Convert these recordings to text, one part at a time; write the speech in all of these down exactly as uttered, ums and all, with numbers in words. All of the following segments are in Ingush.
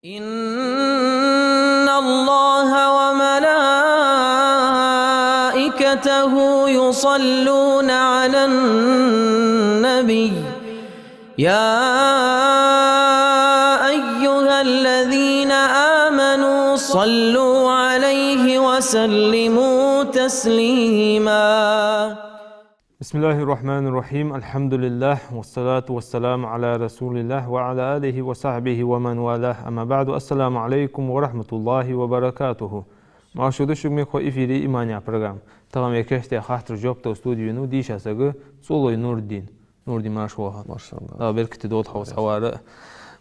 إن الله وملائكته يصلون على النبي، يا أيها الذين آمنوا صلوا عليه وسلموا تسليما. بسم الله الرحمن الرحيم. الحمد لله، والصلاة والسلام على رسول الله، وعلى آله وصحبه ومن والاه. أما بعد. السلام عليكم ورحمة الله وبركاته. Марша доагӀалда шуга, мехкахой, эфире «Иман» яха программа. Тахан вай керттера хаттарашта жоп дала студе венав дийша саг ЦӀолой Нурдин. Нурдин, марша воагӀалва. Марша. Дала беркате долда хьо хьавар.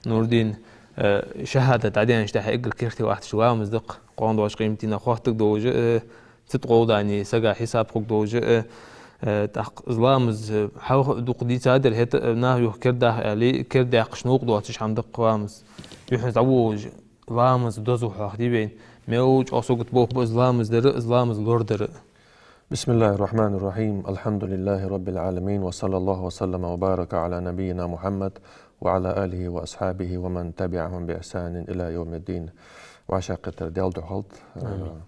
Нурдин, э, шахӀадат дӀадаьнначул тӀехьагӀа эггара керттера латташ ламаз да-кх, кхоана доагӀача къематдийнахьа хоаттаргдолаш, э, цу тӀа къовладаьнна сага хьисап хургдолаш, э, э, тӀаккха из ламаз, э, хьалха дукха дийцадар, хӀаьта, э, наха юха кердадаха аьле, кердадаьккхача новкъа доацаш хӀама да-кх ламаз. Юххьанца дӀаволалуш ламаз дозал хьоахаде вайна. Мел чӀоагӀа сагота болх ба из ламаз дар а, из ламаз лорадар а. بسم الله الرحمن الرحيم. الحمد لله رب العالمين، وصلى الله وسلم وبارك على نبينا محمد وعلى آله وأصحابه ومن تبعهم بإحسان إلى يوم الدين. ВӀашагӀкхетар Даьла духьа хилда. Амин.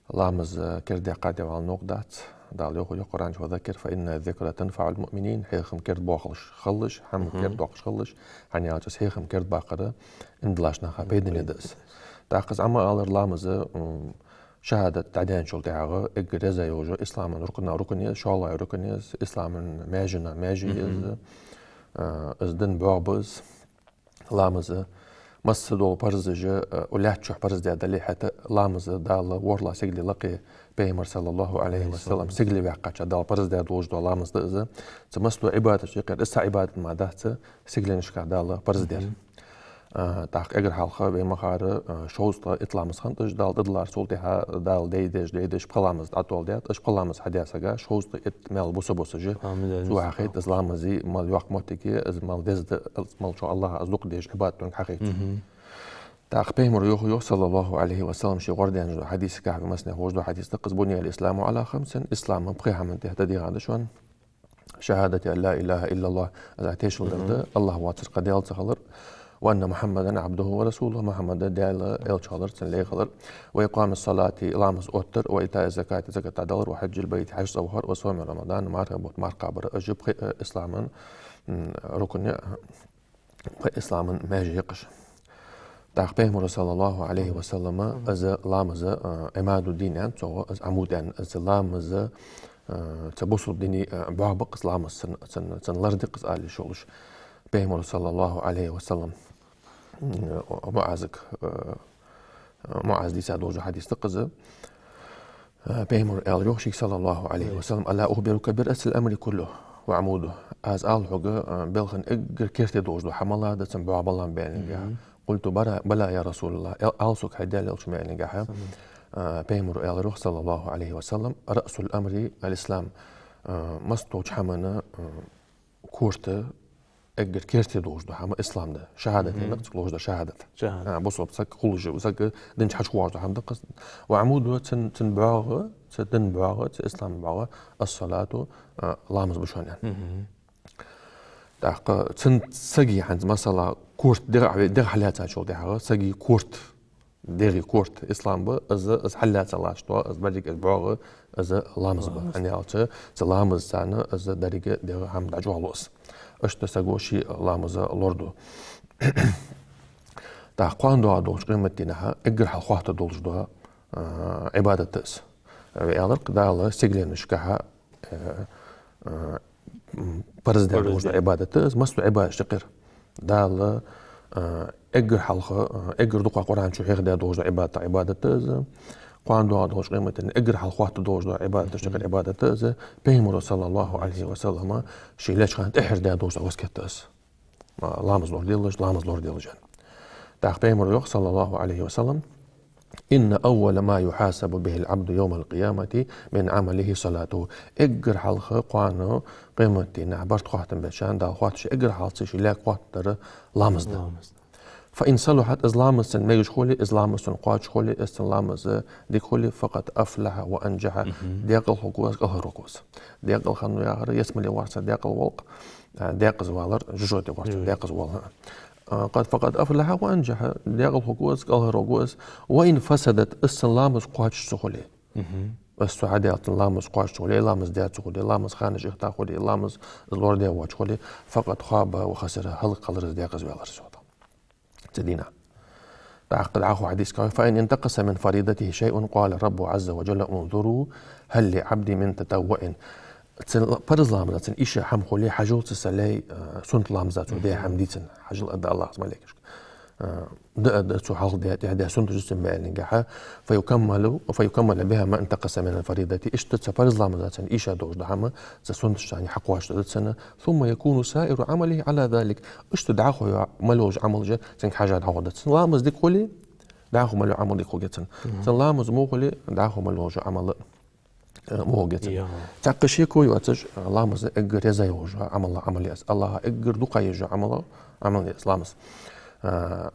Ламаз, э, кердадаьккхаде вала новкъа дац. Дала йоах, йоах Къуръан чу: «وذكر فإن الذكرى تنفع المؤمنين». Хьехам кердабоаккхаш хилалаш, хӀама кердадоаккхаш хилалаш, хӀана аьлча из хьехам кердабаккхар имдалча наха пайдане да из. ТӀаккха из Ӏа ма аллара, ламаз, м, шахӀадат дӀадаьнначул тӀехьагӀа эггара еза йолаш йола ислама рукна рукн я из, шоллагӀа рукн я из, ислама маьженах маьже я из, э, из дина боагӀа ба из. Ламаз, масса дола парзаш, э, лаьттача парз даь дале а, хӀаьта ламаз Дала ворхӀлагӀа сигале лакхе Пайхамара, صلى الله عليه وسلم, сигале ваьккхача Дала парз даь долаш дола ламаз да из. Цу масса дола Ӏибадаташта юкъера из цхьа Ӏибадат мара дац, сигаленашка Дала парз даьр. Мгм. А, тӀаккха эггара хьалха вай ма харра, а, шовзткъа итт ламаз хиннад уж, Дала тӀадиллар, цул тӀехьагӀа Дала дайдеш, дайдеш пхи ламаз дӀатӀадоаладаьд. Уж пхи ламаз хьадаь сага шовзткъа итт маьл буса-бусаш, цо хьахайт из ламаза мел йоккха моттиг, из мел деза да, из мел чӀоагӀа АллахӀа из дукха дезаш Ӏибадат да аьнна хьахайташ. Мгм. ТӀаккха Пайхамара йоах, йоах, صلى الله عليه وسلم, ший гӀор даьннача дола хьадиса тӀа, массане ховш дола хьадис да-кх из: «بني الإسلام على خمس». Ислам пхе хӀаман тӀа дегӀа да шоана. «شهادة أن لا إله إلا الله», из тешал дар да, АллахӀ воацар кхы даьла ца хилар, «وأن محمدا عبده ورسوله», Мухьаммад Даьла элча хилар, цун лай хилар, «وإقام الصلاة», ламаз оттар, «وإيتاء الزكاة», закат дӀадалар, «وحج البيت», хьажцӀа вахар, «وصوم رمضان», мархий бутт марха кхабар. Уж пхи, э, ислама, м, рукн я, пхи ислама маьже я-кх уж. ТӀаккха Пайхамара, صلى الله عليه وسلم, из ламаз, а, عماد الدين аьннад цох, из Ӏамуд аьнна, из ламаз, а, цу бусалба дина, а, боагӀа ба-кх из ламаз, цун, цун, цун лар да-кх из ала йиш йолаш. Пайхамара, صلى الله عليه وسلم, м, МуӀазага, а, МуӀаза дийца долаш дола хьадис да-кх из. Э, Пайхамара аьлар йоах шийга, صلى الله عليه وسلم: «ألا أخبرك برأس الأمر كله وعموده». Аз алал хьога, э, балха эггара керте долаш дола хӀама малагӀа да, цун боагӀа малагӀа ба аьнна. Мгм. «قلت: بلى، بلى يا رسول الله». Ала сога, хӀай Даьла элча, аьнна. Э, Пайхамара аьлар йоах, صلى الله عليه وسلم: «رأس الأمر الإسلام». Э, массадолча хӀаман, э, корта, эггара керте долаш дола хӀама ислам да. ШахӀадат, мгм, аьнна-кх цига лоархӀаш дола шахӀадат. ШахӀадат. А, бусалба саг хулаш, саг дин чу хьачувоагӀаш дола хӀама да-кх из. «وعموده», цун, цун боагӀа, цу дина боагӀа, цу ислама боагӀа, «الصلاة», а, ламаз ба шоана, аьнна. Мгм. ТӀаккха цун сага хӀанз, масала, корта дегӀа, дегӀа хьаллаьцачул тӀехьагӀа, сага корта, дегӀа корта ислам ба, из, из хьаллаьца латташ да, из беррига из боагӀа, из ламаз ба. Ламаз. ХӀана аьлча, цу ламазаца из деррига дегӀа хӀама дӀачӀоагӀлу из. Иштта саго ший ламаз лораду. ТӀаккха кхоана доагӀа долча къематдийнахьа эггара хьалха хоаттаргдолаш дола, а, Ӏибадат да из. Вай аьлар-кх, Дала сигаленашкахьа, а, а, м, парз даь долаш дола Ӏибадат да из, массадолча Ӏибадаташта юкъера. Дала, а, эггара хьалха, а, эггара дукха Къуръан чу хьехадаь долаш дола Ӏибадат, Ӏибадат да из. Кхоана доагӀа долча къематдийнахьа эггара хьалха хоаттаргдолаш дола Ӏибадаташта юкъера Ӏибадат да из. Пайхамара, صلى الله عليه وسلم, ше леча хана тӀеххьара даь долаш дола васкет да из. А, ламаз лораделаш, ламаз лораделаш, аьнна. ТӀаккха Пайхамара йоах, صلى الله عليه وسلم: «إن أول ما يحاسب به العبد يوم القيامة من عمله صلاته». Эггара хьалха кхоана къематдийнахьа барт хоаттам беча хана Дала хоатташ, эггара хьалха цу ший лаьга хоаттаргдар ламаз да. Ламаз. «فإن صلحت», из ламаз цун мегаш хуле, из ламаз цун кхоачаш хуле, из цун ламаз дика хуле, «فقد أفلح وأنجح», мгм, декъала хургва из, кӀалхарваргва из. Декъала хиннав яхар, ялсмале варца декъала валар, а, декъаза валар жожагӀате варца декъаза вала. А, قد، فقد أفلح وأنجح, декъалхо ва из, кӀалхарварг ва из. وإن فسدت, из цун ламаз кхоачаш ца хуле. Из цо хьадаьча ламаз кхоачаш ца хуле, ламаз даь ца хуле, ламаз ханаш ихта хуле, ламаз из лорадаь воацаш хуле, فقد خاب وخسر, хӀалакхилар из, декъаза ваьлар из. Цу дийнахьа. ТӀаккха дӀахо хьадис кхы: فإن انتقص من فريضته شيء قال الرب عز وجل: انظروا هل لعبدي من تطوع. Цун ла-, парз ламаза цун иша хӀама хуле, хьажал, цу са лай, э, суннат ламаза цо даь хӀама дийцад, хьажал, аргда АллахӀа малейкашка. Э, да, да, цо хьалха даь, тӀехьа даь суннаташ да цун, ма аьннадий хьа. فيكمل، فيكمل بها ما انتقص من الفريضة. Иштта цу парз ламаза цун иша долаш дола хӀама, цу суннаташца хьакхоачаш да цун. ثم يكون سائر عمله على ذلك. Иштта дӀахо йола мел йола Ӏамалаш цунга хьежжа дӀахо да цун. Ламаз дика хуле, дӀахо мел йола Ӏамал дика хургья цун. Цун ламаз во хуле, дӀахо мел йола Ӏамал, э, во хургья цун. Цхьаккха шеко йоацаш, ламаз эггара реза йола Ӏамал, Ӏамал я из. АллахӀа эггара дукха еза Ӏамал, Ӏамал я из ламаз. Э,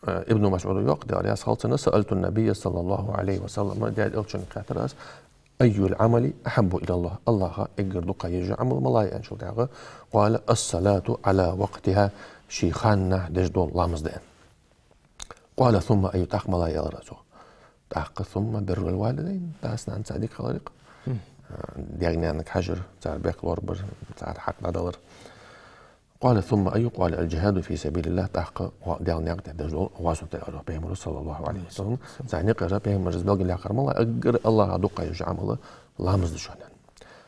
Э, Ибн МасӀуда йоах, Даьла раьза хилва цунна: سألت النبي صلى الله عليه وسلم, Даьла Элчанга хаьттар аз: أي العمل أحب إلى الله؟ АллахӀа эггара дукха еза Ӏамал малагӀа я аьнначул тӀехьагӀа, قال: الصلاة على وقتها, ший ханнахьа деш дола ламаз да, аьнна. قال: ثم أي؟ ТӀаккха малагӀа я, аьлар цо. ТӀаккха: ثم بر الوالدين, дас-нанас дика хилар-кх. Э, даьга-наьнага хьажар, цар бехк лорабар, цар хьакъ дӀадалар. قال: ثم أي؟ قال: الجهاد في سبيل الله. ТӀаккха гӀо-, Даьла наькъа тӀа деш дола гӀазот да, аьлар Пайхамара, صلى الله عليه وسلم. Царна юкъера Пайхамара из белгалъяьккхар малагӀа я: эггара АллахӀа дукха еза Ӏамал ламаз да шоана,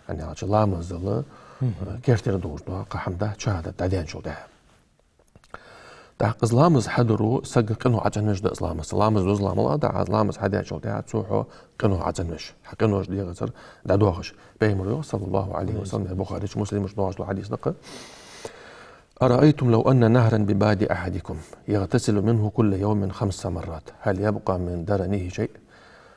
аьнна. ХӀана аьлча ламазал, э, керттера долаш дола кхы хӀама да шахӀадат дӀадаьнначул тӀехьагӀа. ТӀаккха из ламаз хьадар сага къино Ӏочувеш да из ламаз. Ламаз дуза ламал а да, из ламаз хьадаьчул тӀехьагӀа цо хьо къино Ӏочувеш, хьа къинош дегӀацара дӀадоахаш. Пайхамара йоах, صلى الله عليه وسلم, Бухаречо, Муслимачо доагӀаш дола хьадис да-кх: أرأيتم لو أن نهرا بباد أحدكم يغتسل منه كل يوم خمس مرات هل يبقى من درنه شيء؟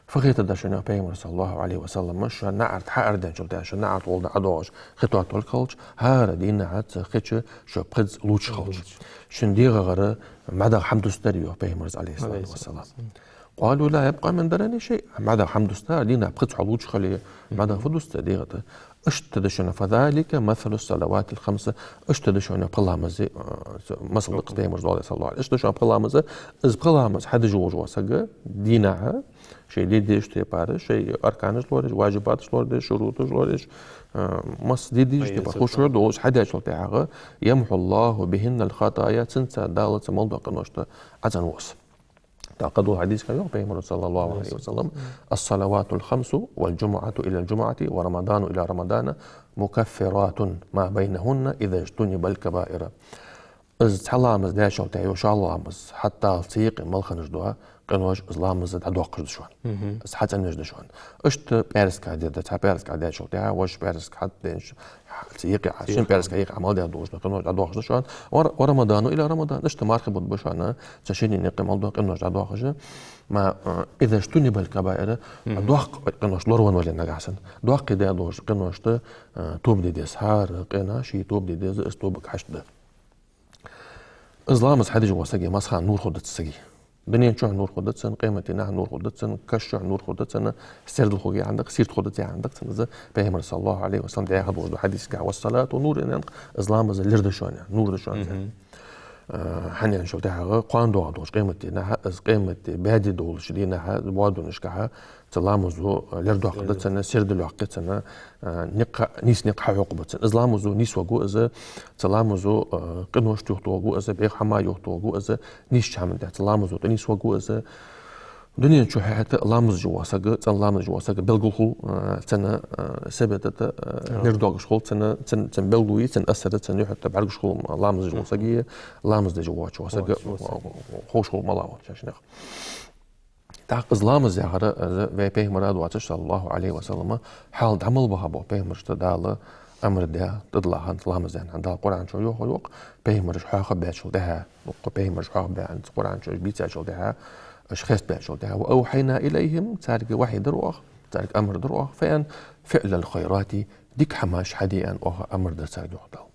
Фу хетар да шоана, йоах Пайхамара, صلى الله عليه وسلم, шо наӀарга хьаарадаьнначул тӀехьагӀа, шо наӀарга гӀолла дӀадоагӀаш хи тотталургхилча, хӀара дийнахьа цу хи чу шо пхезза лувчаш хилча, шун дегӀагара мӀадагӀа хӀама дустарий, йоах Пайхамара, عليه الصلاة والسلام. قالوا: لا يبقى من درنه شيء. МӀадагӀа хӀама дустарий, дийнахьа пхезза хьо лувчаш хиле, мӀадагӀа фу дустарий дегӀа тӀа? Иштта да шоана, فذلك مثل الصلوات الخمس. Иштта да шоана пхи ламаза, э, масал да-кх Пайхамара, صلى الله عليه وسلم. Иштта да шоана пхи ламаза, из пхи ламаз хьадеш волаш вола саг дийнахьа шоай де дезача тайпара, шоай арканаш лораеш, важибаташ лораеш, шуруташ лораеш, э, масса де дезача тайпара хушуӀ долаш хьадаьчул тӀехьагӀа, يمحو الله بهن الخطايا, цунца Дала цу мел долча къиношта ӀоцӀенву из. ТӀаккха дола хьадис кхы йоах Пайхамара, صلى الله عليه وسلم: الصلوات الخمس والجمعة إلى الجمعة ورمضان إلى رمضان مكفرات ما بينهن إذا اجتنب الكبائر. Из цхьа ламаз даьчул тӀехьагӀа йола шоллагӀа ламаз, хӀаьта цу юкъе мел хинна дола къинош из ламаз дӀадоаккхаш да шоана. Из хьацӀенвеш да шоана. Иштта пӀаьраска ди да, цхьа пӀаьраска даьчул тӀехьагӀа, вож пӀаьраска хьатӀаденнача, цу юкъе, шин пӀаьраска юкъе Ӏамал даь долаш дола къинош дӀадоаккхаш да шоана. Ва, ورمضان إلى رمضان, иштта мархий бутт ба шоана, цу шинне юкъе мел дола къинош дӀадоаккхаш. ما, э, إذا اجتنب الكبائر, доккха къинош лоравенна вале нагахьа санна, доккхий даь долаш къиношта, э, тоба де деза. ХӀара къина ший тоба де деза, из тобага хьашт да. Из ламаз хьадеш вола сага массахана нур хургдац сага. Дунен чухь нур хургдац цунна, къематдийнахьа нур хургдац цунна, каша чухь нур хургдац цунна, сердал хургья аьнна да-кх, сирт хургдац аьнна да-кх цунна из Пайхамара, صلى الله عليه وسلم, даьха долаш дола хьадисага: والصلاة نور, аьнна, из ламаз лир да шоана, нур да шоана. Э, хӀана аьлча, тӀехьагӀа кхоана доагӀа долча къематдийнахьа, из къематди баьде долча дийнахьа, боадонашкахьа, цу ламазо лер доаккхаргда цунна, сердал йоаккхаргья цунна, э, никъ, нийса никъ хьахьокхаргба цунна. Из ламазо нийсваргва из, цу ламазо, э, къинош тохаргва из, бӀеха хӀама йохаргва из, нийсача хӀаман тӀа цу ламазо тӀанийсваргва из. Дунен чухь хӀаьта ламаз деш вола саг, цӀена ламаз деш вола саг белгала хул, э, цун, э, сибата тӀа, э, нур доагӀаш хул, цун, цун, цун белгало, цун асар, цун юхьа тӀа бӀаргагуш хул ламаз деш вола саг, ламаз деш воацача сага ховш хул малагӀа ва шоашта. ТӀаккха из ламаз яхар, из вай Пайхамара доацаш, صلى الله عليه وسلم, хьал дӀа мел баха бола пайхамарашта Дала амар даь, тӀадилла хиннад ламаз, аьнна. Дала Къуръан чу йоах, йоах, пайхамараш хьоахабаьчул тӀехьагӀа, укх пайхамараш хьоахабаь, аьнна, Къуръан чу уж бийцачул тӀехьагӀа, уж хестабаьчул тӀехьагӀа, وأوحينا إليهم, царга вахьи дир оаха, царга амар дир оаха, фу аьнна, فعل الخيرات, дика хӀамаш хьаде аьнна оаха амар дир царга, йоах Дала.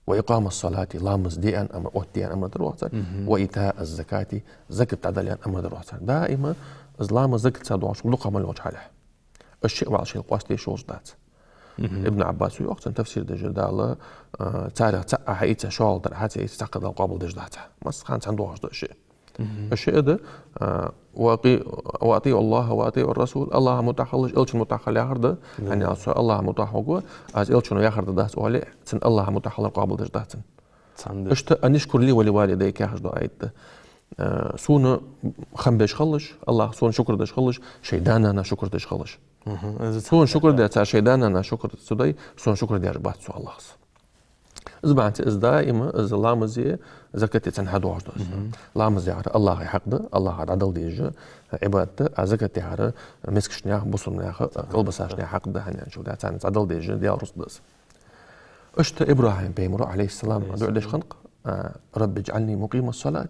وإقام الصلاة, ламаз де аьнна амар, оттаде аьнна амар дир оаха царга. وإيتاء الزكاة, закат дӀадала аьнна амар дир оаха царга. Даим из ламаз, закат ца доагӀаш хул дукха мел йолча хьале. Уж шиъ вӀалла шоайла къоастаде йиш йолаш дац. Ибн Ӏаббаса йоах цун тафсир деш, Дала, а, царех цаӀ хьаийца, шоллагӀа тара хьа ца ийца, цхьаккха Дала къоабалдеш дац. Массахана цхьана доагӀаш да ши. Ши да, а, «وأطيعوا الله وأطيعوا الرسول», АллахӀа мутӀахьа хилалаш, Элчана мутӀахьа хила яхар да. ХӀана аьлча, со АллахӀа мутӀахьа варгва, аз Элчана яхар дац оале, цун АллахӀа мутӀахьа хилар къоабалдеш дац цун. Иштта «أن اشكر لي ولوالديك» яхаш да аят да. А, сона хам беш хилалаш, АллахӀа сона шукр деш хилалаш, шоай да-нана шукр деш хилалаш. Сона шукр даь цар шоай да-нана шукр ца дой, сона шукр деш бац цо АллахӀас. Из бахьанца из даим, из ламази закати цхьана хьадоагӀаш да из. Ламаз яхар АллахӀа хьакъ да, АллахӀа дӀадала деза, Ӏибадат да, а закат яхар мискача наьха, бусалба наьха, кӀалбисача наьха хьакъ да, хӀана аьлча царна дӀадала деза, Даьла рузкъа да из. Иштта ИбрахӀим пайхамара, Ӏалайхи ссалам, дуӀа деш хиннад, а, «رب اجعلني مقيم الصلاة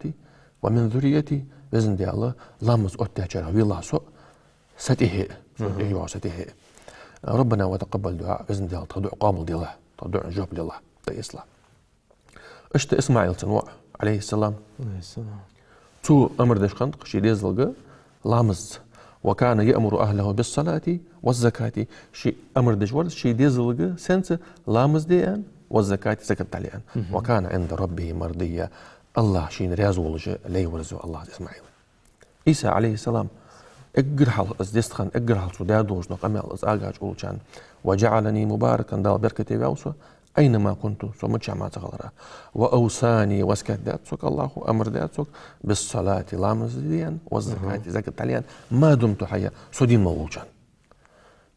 ومن ذريتي», Веза Даьла, ламаз оттадаьчарех велахь со, са тӀехьа, со тӀехьа йоагӀа, са тӀехьа. «ربنا وتقبل دعاء», Веза Даьла, тха дуӀа къоабалделахь, тха дуӀан жоп лелахь, тӀаэцалахь. Иштта ИсмаӀил цун воӀ, Ӏалайхи ссалам, цо амар деш хиннад ший дезалга ламазца. «وكان يأمر أهله بالصلاة والزكاة». Ший амар деш вар ший дезалга сенца? Ламаз де аьнна, «والزكاة», закат дала аьнна. «وكان عند ربه مرضيا». АллахӀ шийна раьза волаш лай вар из, йоах АллахӀа ИсмаӀила. Ӏийса, Ӏалайхи ссалам, эггара хьалха из дестхана, эггара хьалха цо даь долаш дола къамаьл, из агача улчан: «وجعلني مباركا», Дала беркате ваьв со, «أينما كنت», со миччахьа мара ца хилара. «وأوصاني», васкет даьд сога АллахӀа, амар даьд сога, «بالصلاة», ламаз де аьнна, «والزكاة», закат дала аьнна, «ما دمت حيا», со дийна мел волча.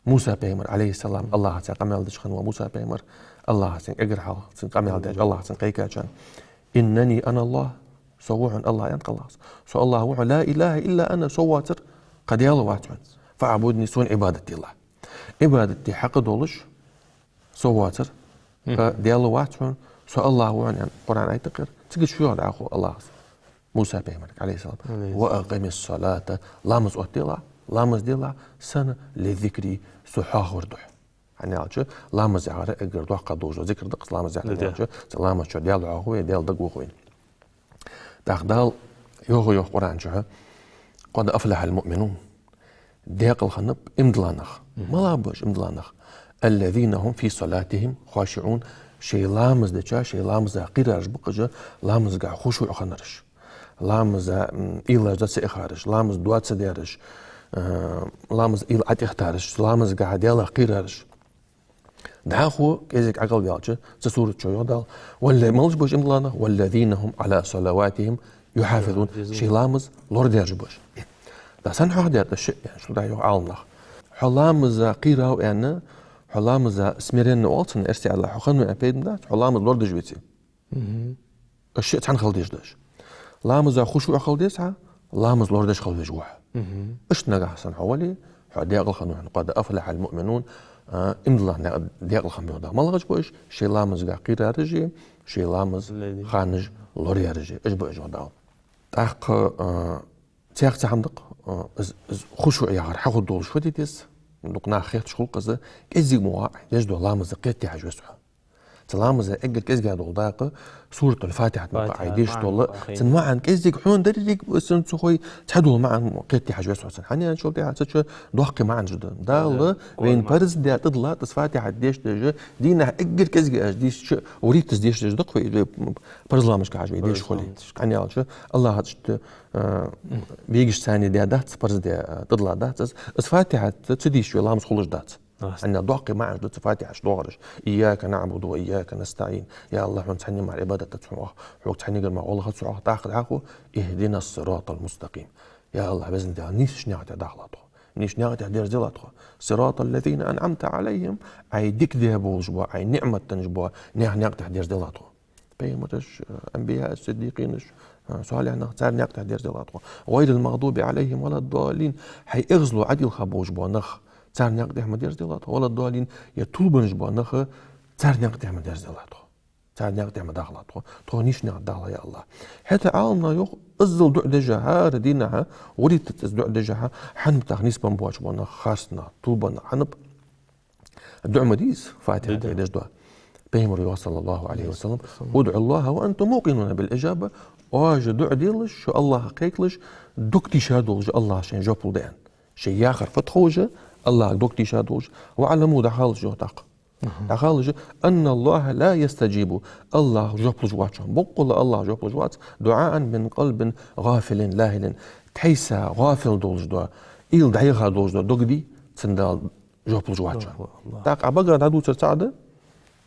Муса пайхамар, Ӏалайхи ссалам, АллахӀаца къамаьл деш хинна ва Муса пайхамар, АллахӀа цунга эггара хьалха цунга къамаьл даьча, АллахӀа цунга кхайкача: «إنني أنا الله», со ва хьона АллахӀ, аьннад АллахӀас. Со АллахӀ ва хьона, «لا إله إلا أنا», со воацар кхы даьла вац хьона. «فاعبدني», сона Ӏибадат делахь. Ӏибадат де хьакъ долаш со воацар кхы даьла вац хьона, со АллахӀ ва хьона, аьнна, Къуръан аят да-кх ер. Цига чу йоах дӀахо АллахӀас Муса пайхамарга, Ӏалайхи ссалам: «وأقم الصلاة», ламаз оттаделахь, ламаз делахь, сенна? «لذكري», со хьоахавара духьа. ХӀана аьлча, ламаз яхар эггара доккха долаш дола зикр да-кх из, ламаз яхар, хӀана аьлча, цу ламаза чу Даьла хьоахаву вай, Даьла дагавоху вайна. ТӀаккха Дала йоах, йоах Къуръан чу: «قد أفلح المؤمنون». Даькъала хиннаб иман дилла нах. Мала ба уж иман дилла нах? «الذين هم في صلاتهم خاشعون». Шоай ламаз деча, шоай ламаза кхерараш ба-кх уж, ламазагахь хушуӀ хиннараш. Ламаза, м, уйлаш дӀа ца ихараш, ламаз доа ца дераш, э, ламаза уйла ӀотӀехтараш, ламазагахь Даьлах кхерараш. ДӀахо кӀезига Ӏокхалдаьлча, цу сурата чу йоах Дала: «والذ-», малаш ба уж иман дилла нах? «والذين هم على صلواتهم يحافظون». Шоай ламаз лорадераш ба уж. ТӀаккха сенна хьоахадаьд из шиъ, аьнна, цудухьа йоах Ӏаламнаха. Хьо ламаза кхерав аьнна, хьо ламаза смиренно оал цунах эрсий аьлча, хьо хиннав аьнна пайда дац, хьо ламаз лорадеш веце. Уж шиъ цхьана хила дезаш да уж. Ламаза хушуӀ хила деза хьа, ламаз лорадеш хила везаш ва хьо. Иштта нагахь санна хьо вале, хьо даькъала хиннав хьона, «قد أفلح المؤمنون», а, иман дилла нах даькъала хиннаб, йоах Дала. МалагӀаш ба уж? Шоай ламазагахь кхерараши, шоай ламаза ханаш лораяраши. Уж ба уж, йоах Дала. ТӀаккха, а, цхьа хӀама да-кх, а, из, из хушуӀ яхар хьахургдолаш фу де деза? Дукха наха хетташ хул-кх из, кӀезига ма вагӀа, деш дола ламаза кхетаде хьажа веза хьо. Цу ламаза эггара кӀезига дола дакъа Суратуль-Фатихьат ма-кх, Ӏа деш дола, цун маӀан кӀезига хьона деррига, цун цу хой цхьа дола маӀан кхетаде хьажа веза хьо цун. ХӀана аьлча, цу чу доккхий маӀанаш да. Дала вайна парз даь тӀадилла, из Фатихьат деш деза, дийнахьа эггара кӀезига аьнна дийшача, вурийтаза деш деза да-кх вай, парз ламазашка хьажа вай деш хуле. ХӀана аьлча, АллахӀа иштта, а, бегашца даь дац, парз даь, а, тӀадилла дац из. Из Фатихьат ца дийшача вай ламаз хулаш дац. Хьанна доккхий маӀанаш да цу Фатихьата чу доагӀараш. «إياك نعبد وإياك نستعين». Я АллахӀ, хьона цхьанне мара Ӏибадат дац хьона оаха, хьога цхьаннегара мара гӀо лаха ца оаха, тӀаккха дӀахо: «اهدنا الصراط المستقيم». Я АллахӀ, Веза Даьла, нийсача наькъа тӀа дахалахь тхо. Нийсача наькъа тӀа дерзаделахь тхо. «صراط الذين أنعمت عليهم», Ӏай дика даь болаш бола, Ӏай ниӀмат денна бола наьха наькъа тӀа дерзаделахь тхо. Пайхамараш, анбияаш, сиддикъинаш, а, солихьий нах, цар наькъа тӀа дерзаделахь тхо. «غير المغضوب عليهم ولا الضالين». Хьай эгӀазло Ӏодийлха болаш бола нах, цар наькъа тӀа ма дерзаделахь тхо. «ولا الضالين», е тилабенна бола нах, цар наькъа тӀа ма дерзаделахь тхо. Цар наькъа тӀа ма дахалахь тхо. Тхо нийсача наькъа тӀа дахалахь, я АллахӀ. ХӀаьта Ӏаламнаха йоах, иззал дуӀа деш хьа, хӀара дийнахьа, вурийтаза из дуӀа деш хьа, хьанна тӀаккха нийсбенна боацаш бола нах, харцахьа нах, тилабенна нах, хьанна дуӀа ма дий из, Фатихьат деш дола. Пайхамара йоах, صلى الله عليه وسلم: «ادعوا الله وأنتم موقنون بالإجابة». Оаш дуӀа делаш, шо АллахӀах кхайкалаш, дог тийша долаш, АллахӀа шоайна жоп лургда аьнна. Шоай яхар фуд ховш, АллахӀага дог тийша долаш. «واعلموا», дӀахалаш, йоах тӀаккха. ДӀахалаш, أن الله لا يستجيب, АллахӀ жоп луш вац, боккъала АллахӀ жоп луш вац, دعاء من قلب غافل لاهٍ, тхьайса гӀафил долаш дола, уйла дӀаяха долаш дола дог дий, цунна Дала жоп луш вац. ТӀаккха багара дӀадувцар цаӀ да,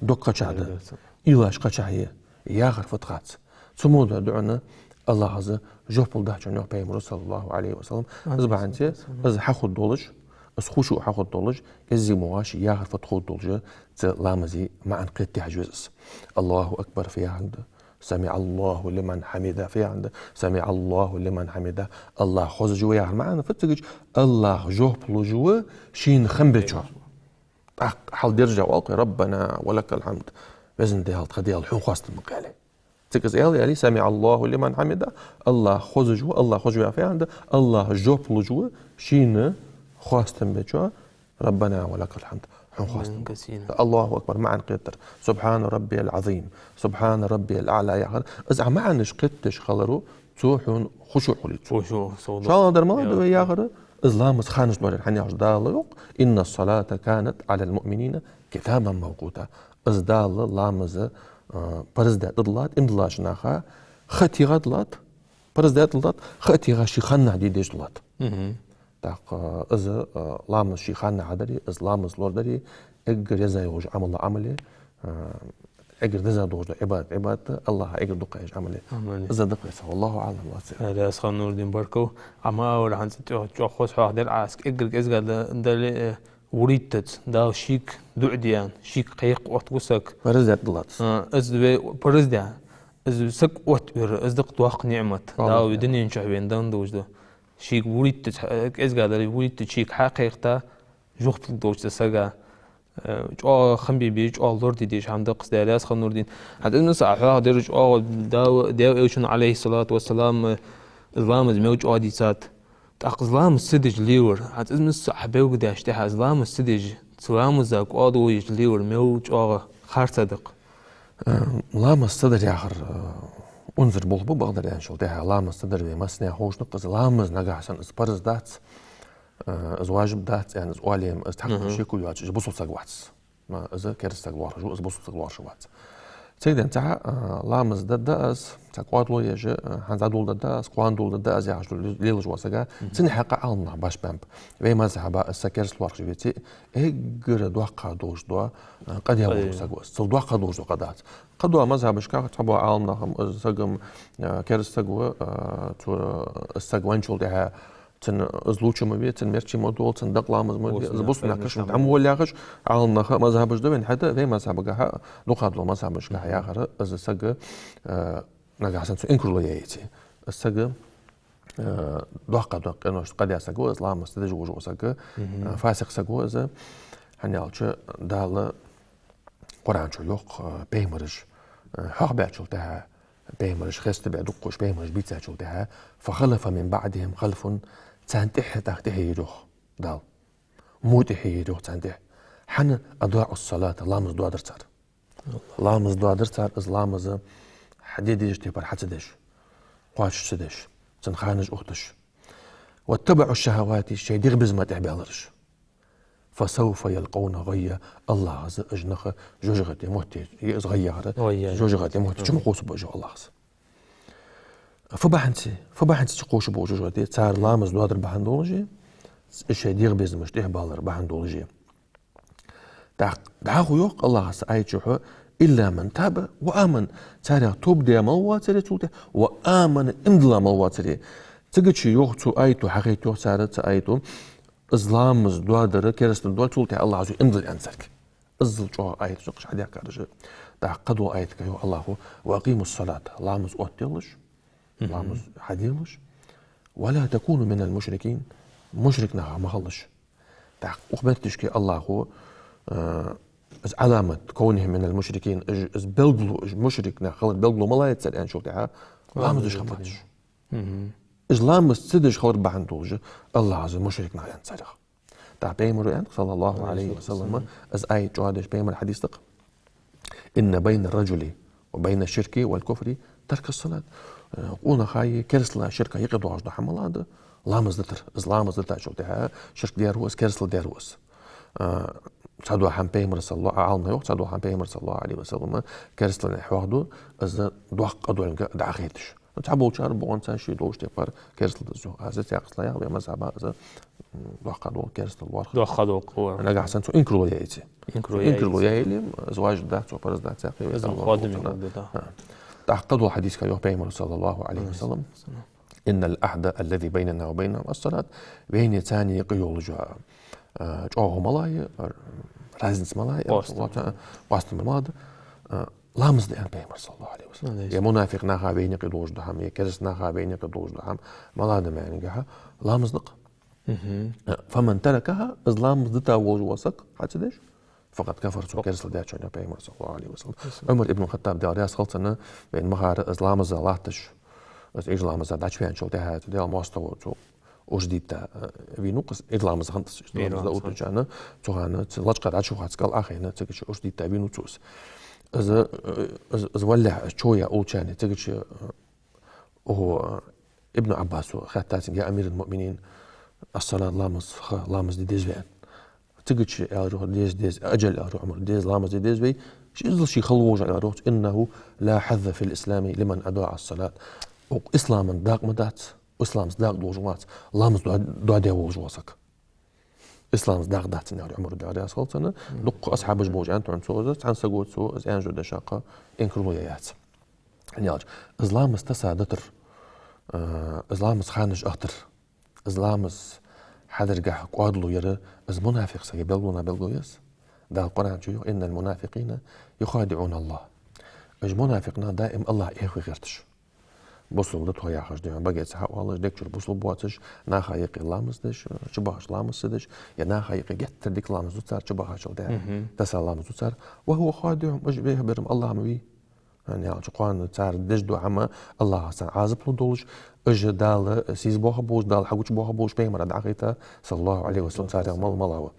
дог кхача да, уйлаш кхача я, яхар фу тхац. Цу мо да дуӀана АллахӀа жоп лу дац, йоах Пайхамара, صلى الله عليه وسلم. Из бахьанце, из хьахургдолаш, из хушуъ хьахургдолаш, кӀезига мо гӀаш яхар фу тхургдолаш да, цу ламаза маӀан кхетаде хьажа веза из. الله أكبر фу яхар да, سمع الله لمن حمده фу яхар да, سمع الله لمن حمده, АллахӀ хозаш ва яхар маӀан фу цига, АллахӀ жоп луш ва шийна хам бечоа. ТӀаккха хьалдержа валкхе, ربنا ولك الحمد, везан Даьла, тха Даьла, хьона хоастам ба, аьле. Цига из аьле, аьле, سمع الله لمن حمده, АллахӀ хозаш ва, АллахӀ хозаш ва фу яхар да, АллахӀ жоп луш ва шийна хоастам бечоа, ربنا ولك الحمد, хьона хоастам ба. الله أكبر маӀан кхетар, سبحان ربي العظيم, سبحان ربي الأعلى яхар, из Ӏа маӀанаш кхетадеш хиларо, цо хьона хушуъ хулийт. Хушуъ, сов да. ШоллагӀдар малагӀа да вай яхар, из ламаз ханашка доаллар, хӀана аьлча Дала йоах: إن الصلاة كانت على المؤمنين كتابا موقوتا. Из Дала ламаз, а, парз даь тӀадиллад иман диллача наха, ха тӀа диллад, парз даь тӀадиллад, ха тӀа ший ханнахьа де дезаш диллад. ТӀаккха из, а, ламаз ший ханнахьа дари, из ламаз лорадари, эггара еза йолаш Ӏамал Ӏамал я, а, эггара деза долаш да Ӏибадат Ӏибадат, АллахӀа эггара дукха езаш Ӏамал я. Из да-кх вай цхьа, والله أعلم, лоацца. Аьле, Асханурдин, баркал. Амма авар хӀанз тӀо-, чӀоагӀа хоза хьоахадир Ӏа, эггара кӀезига да-, дале, э, вурийтац, Дала шийга дуӀа де аьнна, шийга кхайкха оттаву саг. Парз даь тӀадиллад. А, из вай парз даь. Из саг оттавир, из да-кх доккха ниӀмат. Дала вай дунен чу вайна денна долаш да. Шийга вурийтац, кӀезига дале, вурийтац шийга хьакхайкхийта, жугтилг долча сага, э, чӀоагӀа хам бе беза, чӀоагӀа лораде дезаш хӀама да-кх из, Даьла раьза хилва, Нурдин. ХӀанз из миса хьоахадир, чӀоагӀа Дала, Даьла Элчано, عليه الصلاة والسلام, э, ламаз мел чӀоагӀа дийцад. ТӀаккха из ламаз ца деш лелар. ХӀанз из миса хьабелгалдеш тӀехьа, из ламаз ца деш, цу ламаза кӀоадо еш лелар мел чӀоагӀа харц да-кх. Э, ламаз ца дар яхар, э, унзара болх ба, бакъдар аьнначул тӀехьа, ламаз ца дар вай массане ховш да-кх, из ламаз нагахьа санна из парз дац, э, из важиб дац аьнна, из оале, из тхьаккха шеко йоацаш, из бусалба саг вац. Ма из кераста саг лоархӀаш ва, из бусалба саг лоархӀаш вац. Цигден цхьа, э, ламаз дергда из, цхьа кӀоадало еш, э, хӀанз дӀадоладергда из, кхоана доладергда из яхаш ле-, лелаш вола саг, цун хьакъехьа Ӏаламнаха башха баьннаб. Вай мазхӀаба из саг кераста лоархӀаш веце, эггара доккха долаш дола, э, къа даь волаш вола саг ва из. Цул доккха долаш дола къа дац. Кхыдола мазхӀабашка цхьабола Ӏаламнаха, из саг-м, э, кераста саг ва, э, цо, э, из саг венначул тӀехьа цун из луча ма ве, цун мерчи ма дола, цун дакъа ламаз ма де, из бусалба наьха кашамашка дӀа ма волла яхаш, Ӏаламнаха мазхӀабаш да вайна хьаьта, вай мазхӀабагахьа, дукхагӀдола мазхӀабашкахьа яхар, из саг, э, нагахьа санна цо инкарло яь еце, из саг, э, доккха дола къиношта къа даь саг ва, из ламаз ца деш волаш вола саг, э, фасикъ саг ва из, хӀана аьлча Дала Къуръан чу йоах, э, пайхамараш, э, хьоахабаьчул тӀехьа, пайхамараш хестабаь дуккхача пайхамараш бийцачул тӀехьа, فخلف من بعدهم خلف, царна тӀехьа тӀаккха тӀехьайир йоах Дала. Во тӀехьайир йоах царна тӀехьа. ХӀана? أضاعوا الصلاة, ламаз доадар цар. Ламаз доадар цар, из ламаз хьаде дезача тайпара хьа ца деш, кхоачаш ца деш, цун ханаш ухаш. واتبعوا الشهوات, шоай дегӀа безама тӀехьа баьлар уж. فسوف يلقون غيا, АллахӀа из нах жожагӀате мотт, из гӀай яхар, жожагӀате мотт чу ма кхоссаргба уж, йоах АллахӀа. Фу бахьанце, фу бахьанце чу кхоссаргба уж жожагӀате? Цар ламаз доадар бахьан долаш, шоай дегӀа безамашта тӀехьа балар бахьан долаш. ТӀаккха дӀахо йоах АллахӀа аят чу: إلا من تاب وآمن. Царех тоба даь мел вацаре цул тӀехьа, وآمن, иман дилла мел вацаре. Цига чу йоах цу аято, хьахайт йоах цар цу аято, из ламаз доадар, кераста доадар, цул тӀехьа АллахӀа иман дилла аьнна царга. Иззал чӀоагӀа аяташ да-кх уж хьадехкараш. ТӀаккха кхыдолча аятага йоах АллахӀа: وأقيموا الصلاة, ламаз оттаделаш, ламаз хьаделаш, ولا تكونوا من المشركين, мушрик нахах ма хилалаш. ТӀаккха укх метташка АллахӀа, э, из Ӏаламат كونهم من المشركين, из, из белгало, из мушрик нах хилара белгало малагӀа я цар аьнначул тӀехьа, ламаз деш хилар бахьан долаш. Из ламаз ца деш хилар бахьан долаш АллахӀа мушрик нах аьннад царех. ТӀаккха пайхамара аьннад, صلى الله عليه وسلم, из аят чӀоагӀдеш, пайхамара хьадис да-кх: إن بين الرجل وبين الشرك والكفر ترك الصلاة. Э, къонахаи керасталаи ширкаи юкъе доагӀаш дола хӀама малагӀа да? Ламаз дитар. Из ламаз дитачул тӀехьа ширк даьр ва из, керастал даьр ва из. Э, Цхьадола хӀама Пайхамара салла-, Ӏаламнаха йоах, цхьадола хӀама Пайхамара саллаллахӀу Ӏалайхи ва саллама керастал хьоахаду, из доккха къа долга дӀахайташ. Ну, цхьаболчар бокъонца шоай долча тайпара керастал да из. Аз цхьаькхаслаяхь, вай мазхӀаба из, м, доккха дола керастал вар. Доккха дола къа вар. Нагахь санна цо инкарло яйце. Инкарло яйце. Инкарло яйли, из важиб дац, цо парз дац, яхе вай из салла мукъаддам Ӏалайхи. Инкарло да. ХӀа. ТӀаккха дола хьадисага йоах Пайхамара саллаллахӀу Ӏалайхи ва саллам: «إن العهد الذي بيننا وبينهم الصلاة». Вайнеи царнеи юкъе йолаш йола, а, чӀоагӀа мала я, разница мала я, къоастам. Къоастам мала да, а, ламаз да, аьннад Пайхамара саллаллахӀу Ӏалайхи ва саллам. Алейхи. Е мунафикъ наха вайна юкъе долаш дола хӀама, е кераста наха вайна юкъе долаш дола хӀама мала да маӀан гахьа, ламаз да-кх. Мгм. А, «فمن تركها», из ламаз дита волаш вола саг, хьа ца деш, «فقد كفر», цо керастал даьд, аьннад Пайхамара саллаллахӀу Ӏалайхи ва саллам. Ӏумар ибн Хаттаб, Даьла раьза хилва цунна, вайна ма харра, из ламаза латташ, из Ӏуйра ламаза дӀачувеначул тӀехьагӀа, цу Даьла моастагӀо цо уж дийта, э, вийнав-кх из, Ӏуйра ламаза хиннад из, Ӏуйра ламаза да уттача хана, цу хана цу лачкъа дӀачувахача кӀал Ӏохайна, цига чу уж дийта вийнав цо из. Из, э, из, из валлалехь, из чу яь улчане, цига чу, э, Укхо, Ибн Ӏаббасо хаьттад цунга: «يا أمير المؤمنين، الصلاة, ламаз, ха, ламаз де деза вай?» Цига чу аьлар йоах: «Деза, деза». «أجل, — аьлар Ӏумара, — деза, ламаз де деза вай». Ший иззал ший хала вожа аьлар йоах: «إنه لا حظ في الإسلام لمن أضاع الصلاة». Укх ислама дакъа ма дац, исламца дакъа долаш вац ламаз доа-, доадаь волаш вола саг. Исламца дакъа дац, аьннад Ӏумара, Даьла раьза хилва цунна. Мгм. Дуккха асхьабаш болча аьннад цо из, цхьан саго цо из аьннача дешаца инкарло яь яц. ХӀана аьлча, из ламаз тасса дитар, а, из ламаза ханаш ахтар, из ламаз хьадаргахьа кӀоадало яр, из мунафикъ сага белгалонех белгало я из. Дала Къуръан чу йоах: «إن المنافقين يخادعون الله». Уж мунафикъ нах даим АллахӀ эхь ве гӀерташ. Бусалба да тхо яхаш, дий хьона, багеца хьаоалаш, дег чура бусалба боацаш, наха юкъе ламаз деш, чубахача ламаз ца деш, е наха юкъе геттара дика ламаз ду цар чубахачул тӀехьагӀа. Мгм. Тасса ламаз ду цар. «وهو خادعهم», уж вехьабер-м АллахӀ ма вий. ХӀана аьлча, кхоана цар деш дола хӀама АллахӀа санна Ӏазап лургдолаш, уж Дала сийсаза боахаргба уж, Дала хьагучабоахаргба уж, Пайхамара дӀахайта, саллаллахӀу Ӏалайхи ва саллам, царех мала, мала ва.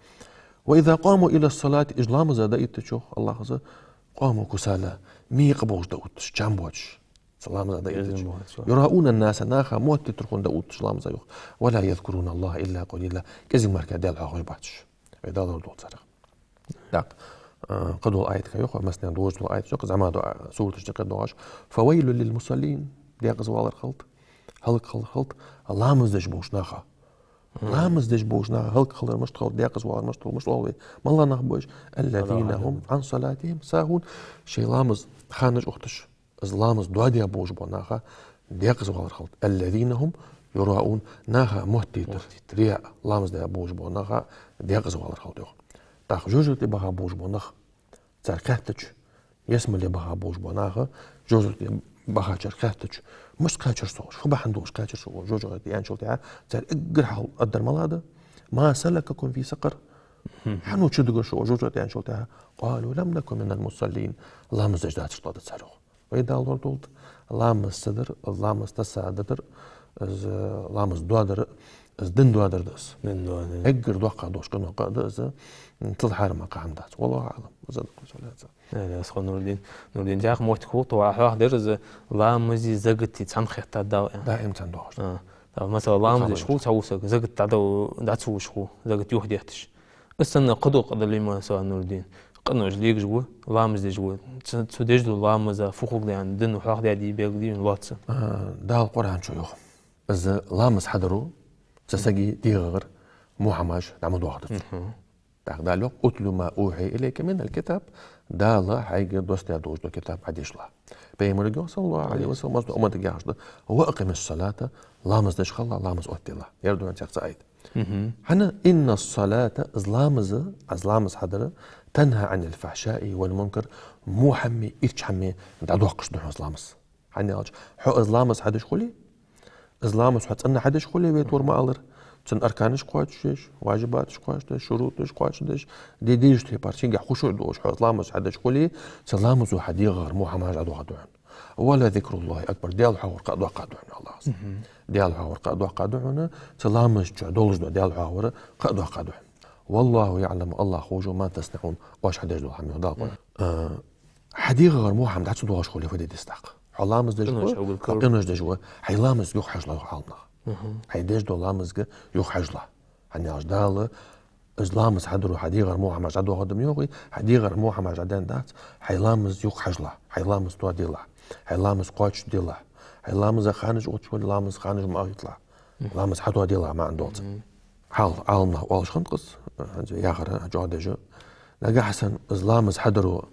«وإذا قاموا إلى الصلاة», уж ламаза дӀаэттача, АллахӀа из, «قاموا كسالى», мекъа болаш дӀаотташ, чам боацаш. Цу ламаза дӀаэттача. Безам боацаш. «يراءون الناس», наха моттийтархо дӀаотташ ламаза, йоах. «ولا يذكرون الله إلا قليلا», кӀезига мара Даьла хьоахавеш бац уж. Вай Дала лорадолда царех. ТӀаккха, а, кхыдола аятага йоах, массанена дожаш дола аят йоах, зӀамига дола, а, сураташта юкъе доагӀаш: «فويل للمصلين», декъаза валар хилда, хӀалакхилар хилда ламаз деш болча наха. Мгм. Ламаз деш болча наха хӀалакхилар мишта хилда, декъаза валар мишта хилда, мишта оал вай? МалагӀа нах ба уж? «الذين هم عن صلاتهم ساهون». Шоай ламаза ханаш ухийташ, из ламаз доадаь болаш бола наха декъаза валар хилда. «الذين هم يراءون», наха моттийтар, моттийтар, рияъ, ламаз даь болаш бола наха декъаза валар хилда, йоах. ТӀаккха жожагӀате баха болаш бола нах, цар кхаьттача, ялсмале баха болаш бола наха, жожагӀате бахачар кхаьттача, мишта кхаьчар со, фу бахьан долаш кхаьчар со, жожагӀате аьнначул тӀехьагӀа, цар эггара хьалха аргдар малагӀа да: «ما سلككم في سقر؟» Мгм. «ХӀана чудигар шо жожагӀате?» аьнначул тӀехьагӀа, «قالوا لم نك من المصلين». Ламаз деш дацар, тӀаккха цар, йоах. Вай Дала лорадолда, ламаз ца дар, ламаз тасса дитар, из ламаз доадар, из дин доадар да из. Дин доадар. Эггара доккха долаш къинош къа да из, м, тӀехьа хьарам къа хӀама дац. والله أعلم. Из да кхувсалаца. Э, аз хо Нурдин. Нурдин, тӀаккха моттиг хул тхо, Ӏа хьоахадир из ламази закати цхьана хетта дала, э? Даим цхьана доагӀаш. А, да, масала, ламаз деш хул цхьа ва саг, закат дӀадала, дӀа ца луш хул, закат юхадетташ. Из санна кхыдола къа дале, масала, Нурдин, къинош лелаш ва, ламаз деш ва, цу, цу деш дола ламаза фу хургда аьнна, дина хьоахадаьдий, белгалдаьдий, лоацца? А, Дала Къуръан чу йоах: из ламаз хьадаро цу сага дегӀагӀара во хӀамаш дӀа ма доахаду цо. Мгм. ТӀаккха Дала йоах: «اتل ما أوحي إليك من الكتاب», Дала хьайга доссадаь долаш дола китаб Ӏа дешалахь. Пайхамарга йоах, саллаллахӀу Ӏалайхи ва саллам, массадолча умматага яхаш да: «وأقم الصلاة», ламаз деш хила, ламаз оттаделахь. Ер да хьона цхьаькха цхьа аят. Мгм. ХӀана? «إن الصلاة», из ламаз, из ламаз хьадар, «تنهى عن الفحشاء والمنكر», во хӀамеи ирча хӀамеи дӀадоаккхаш да хьона из ламаз. ХӀана аьлча, хьо из ламаз хьадеш хуле, из ламаз хьо цӀена хьадеш хуле, вай тхьовра ма аллара, цун арканаш кхоачашдеш, важибаташ кхоачашдеш, шурутӀаш кхоачашдеш, де дезача тайпара, цунгахь хушуӀ долаш хьо из ламаз хьадеш хуле, цу ламазо хьа дегӀагӀара во хӀамаш дӀадоахаргда хьона. «ولذكر الله أكبر», Даьла хьоахавар кхы а доккха да хьона, АллахӀа. Мгм. Даьла хьоахавар кхы а доккха да хьона, цу ламаза чу долаш дола Даьла хьоахавар кхы а доккха да хьона. «والله يعلم», АллахӀ ховш ва, «ما تصنعون», оаш хьадеш дола хӀама, йоах Дала Къуръан. Мгм. А, хьа дегӀагӀара во хӀама дӀа ца доагӀаш хуле, фу де деза тӀаккха? Хьо ламаз деш ва, къинош хьа угла кар, хьо къинош деш ва, хьай ламазга юхахьажалахь, йоах Ӏаламнаха. Мгм. Хьай деш дола ламазга юхахьажалахь. ХӀана аьлча Дала Из ламаз хьадаро хьа дегӀара во хӀамаш дӀадоахаргда ма йоахий, хьа дегӀара во хӀамаш дӀадаьннадац, хьай ламаз юха хьажалахь, хьай ламаз тоаделахь, хьай ламаз кхоачашделахь, хьай ламаза ханаш отташ вале, ламаза ханаш ма ахийталахь, ламаз хьатоаделахь маӀан долча. Хьал, Ӏаламнаха оалаш хиннад-кх из, хӀанз яхар, чӀоагӀа дезаш. Нагахьа санна из ламаз хьадаро,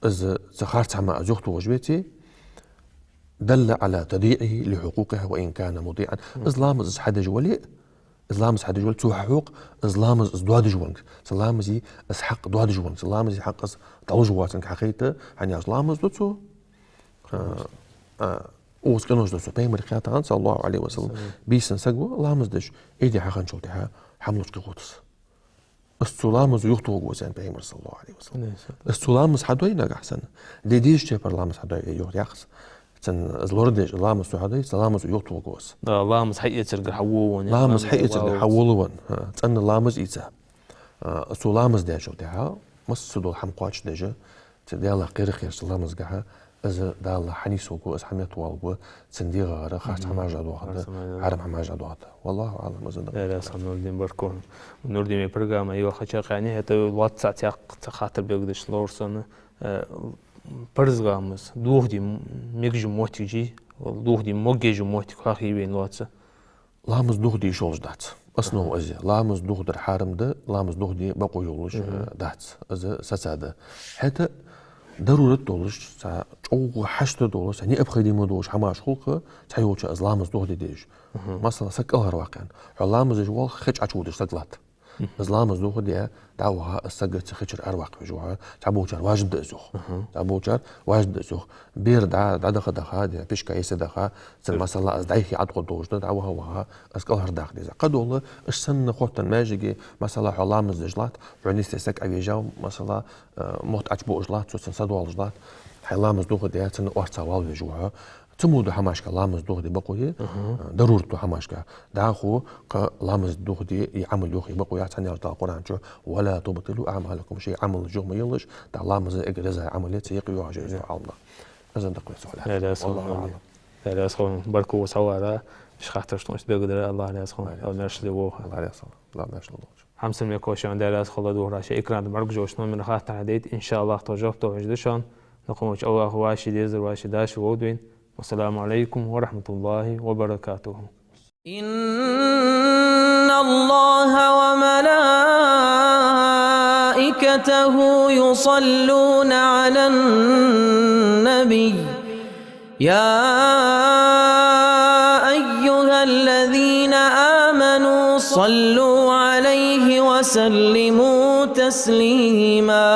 из цу харцахьа мара из юхатохаш веце, دل على تضييعه لحقوقها وإن كان مطيعا. Из ламаз из хьадеш вале, из ламаз хьадеш вале, цо хьахьокх из ламаз из доадеш валга, цу ламаза из хьакъ доадеш валга, цу ламаза хьакъ из дӀалуш воацилга хьахайта, хӀана аьлча ламаз ду цо, а, а, укхаза къинош ду цо. Пайхамара хаьттад, صلى الله عليه وسلم, бийсан саг ва ламаз деш, эди хьахинначул тӀехьагӀа хӀама луш кхы гӀоттас. Из цу ламазо юхатохаргва из, аьннад Пайхамара, صلى الله عليه وسلم. Из цу ламаз хьадой нагахьа санна, де дезача тайпара ламаз хьадой, юха яхаш. Цун из лорадеш ламаз цо хьадой, цу ламазо юхатохаргва из. Да, ламаз хьаэцаргара хьаволавенна. Ламаз хьаэцаргара хьаволавенна. ХӀа, цӀена ламаз ийца. А, цо ламаз даьчул тӀехьагӀа, масса дола хӀама кхоачашдеш, цу Даьлах кхераш-кхераш ламазгахьа, из Дала хьанийсваргва, из хьаметтавоаларгва, цун дегӀагара харц хӀамаш дӀадоахаргда, хьарам хӀамаш дӀадоахаргда. والله أعلم, из да. Даьла раьза хилва, Нурдин, баркал. Нурдин, вай программа йола хача кхаьни хӀета лоацца цхьа цхьа хаттар белгалдеш лоархӀаш санна, э, парз ламаз дохаде мегаш йола моттиг жий, дохаде могаш йола моттиг хьахьийвайна лоацца. Ламаз дохаде йиш йолаш дац. Основа из я. Ламаз дохадар хьарам да, ламаз дохаде бокъо йолаш, э, дац. Из сацад. ХӀета дарурат долаш, цхьа чӀоагӀа хьашт долаш, цхьа необходимо долаш хӀамаш хул-кх, цхьайолча из ламаз дохаде дезаш. Масала, саг кӀалхарваккха. Хьо ламаз деш воалл, хи чу Ӏочуводаш саг латт. Из ламаз дохаде, дӀаваха, из саг цу хи чура араваккха везаш ва хьо. Цхьаболчар важиб да из, йоах. Цхьаболчар важиб да из, йоах. Бер дӀа, дӀадаха-даха, де, пешках йисте даха, цун, масала, из дӀайха Ӏоткъо долаш да, дӀаваха-ваха, из кӀалхардаккха деза. Кхыдола, уж санна хоттаденна маьждиге, масала, хьо ламаз деш латт, хьона йисте саг Ӏовежав, масала, э, мотт Ӏочубуаш латт, цо цунна са доалаш латт, хьай ламаз дохаде, цунна орцагӀвала везаш ва хьо. Цу мо дола хӀамашка ламаз дохаде бокъо я, дарурат дола хӀамашка. ДӀахо кхы ламаз дохаде из Ӏамал йохае бокъо яц, хӀана аьлча Дала Къуръан чу: «ولا تبطلوا أعمالكم», шоай Ӏамалаш юха ма елаш, дӀа ламаз эггара еза Ӏамал я, цу юкъе йоагӀаш я из, йоах Ӏаламнаха. Из да-кх вай, صلى الله عليه وسلم. Даьла раьза хилва, Нурдин. Даьла раьза хилва. Баркал укхаза хьаварах, иштта хаттараш тхона иштта белгалдара, АллахӀ раьза хилва. АллахӀ раьза хилва. Ӏа маьрша лелаш. АллахӀ раьза хилва. Хьамсара мехкахой, шоана Даьла раьза хилва дувхар, шоай экрана тӀа мара йолча номера хаттар хьадайта, иншааллахӀ, тхо жоп тохаш да шоана. Накхамача АллахӀа вӀаший дезар, вӀаший дашар ловргда вайна. والسلام عليكم ورحمة الله وبركاته. إن الله وملائكته يصلون على النبي، يا أيها الذين آمنوا صلوا عليه وسلموا تسليما.